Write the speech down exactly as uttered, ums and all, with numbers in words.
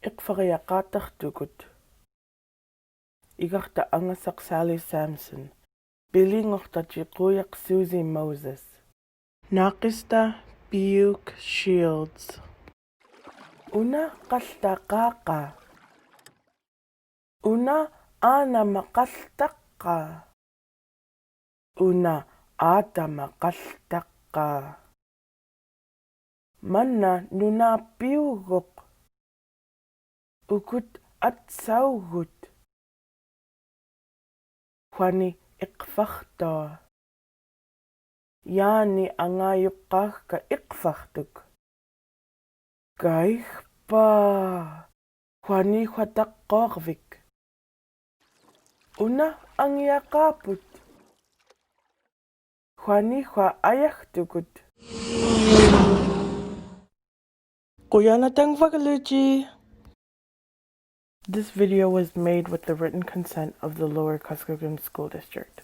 Ikfak yak ataktukut. Igakta angasak Sally Sampson. Bili ngokta ci kuyak Susie Moses. Nakista Piuk Shields. Una kalta kaka. Una ana makaltaka. Una ata makaltaka. Mana nuna piugok. Ukut atsaugut. Juani ikfakta. Yani angayukahka ikfaktuk. Kaikpa. Juani juatak korvik. Una angiakaput. Juani jua ayaktukut. Kuyanatang Vakaluchi. This video was made with the written consent of the Lower Kuskokwim School District.